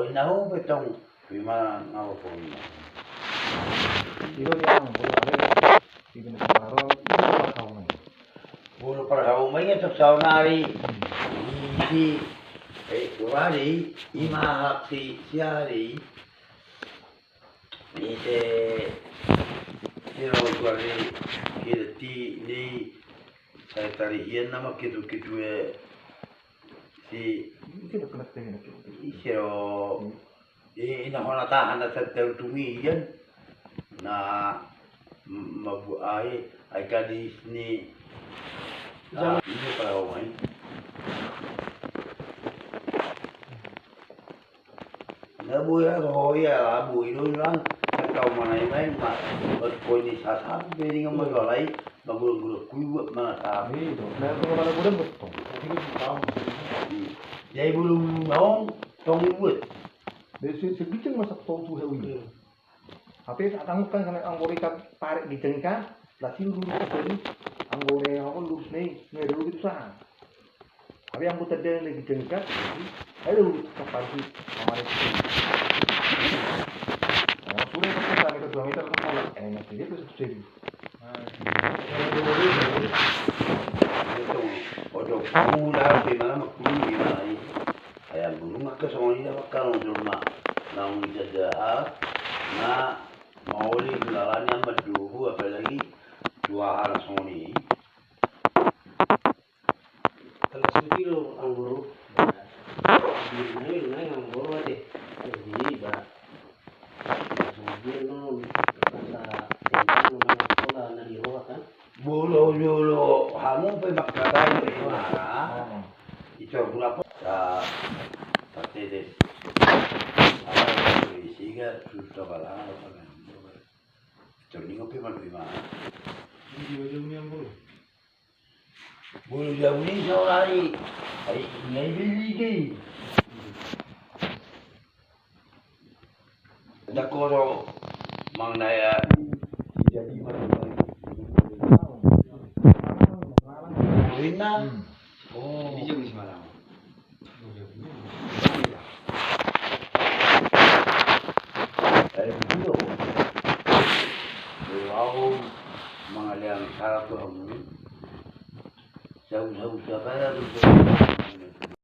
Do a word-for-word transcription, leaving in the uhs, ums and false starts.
Na ho pe tong, ima na ho pe ima. Iba dia nang, bola ada. Iba na parhaoman. Bola parhaoman i tong saonari. Di, eh, wari, ima hak si, si ari. Ise, ise ro tuari, kira ti, ni, saya tari hian nama kitu-kitu, eh, si, ise ro, i, ina hona tahan na satu tungi hian, na, m-, mabu ai, ai kadis ni, ah, ini kalau main. Na boi, ia, ho ia, boi do i nang. Tau manang i ma, buat koni sasapu pe ningan ma tu alai, magulung-gulung kuibuat mana sapu. Iya, itu. Na, kalau mana gudang betul. Jadi kan tahu. Hmm. Jadi belum naon, tong buat. Dari se-, segijeng masa tong tu hewi. Iya. Tapi anggo kan, anggo i kan parek di jengka, lasi lurus tadi, anggo ne, anggo lurus ne, ne dulu gitu sah. Tapi anggo tendang lagi jengka, ayo lurus ke pagi, kemarin. Nah, sudah itu kan, itu dua meter ke sana. Eh, nanti dia tuh seri. Itu, ojo, udah, gimana, mah, gimana, ini. Ayam burung angka songon i na mangkanon jolma. Naung i sada hal na maoli hulalani ama dobu apalagi dua hal songon i. Kalau suci lo anggoro. Di mana lo nang anggoro ate. Jadi ba. Suci lo masa sekolah na di roha kan. Bolo jolo hamu pe mangkatai pe mara. Ito gula po. Ta, ta tetes. Apa yang siga sudah balang apa kan. Ito ningo pe malu ima. Ini juga jauh ni yang bolo. Bolo jauh ni saudari. Ai ngai beli deh. Dakoro mangnaya jadi. Hmm. Oh. Ini jadi semalam. Eh, betul. Au mangalean sara tu hamu. Jauh, jauh, jauh, jauh.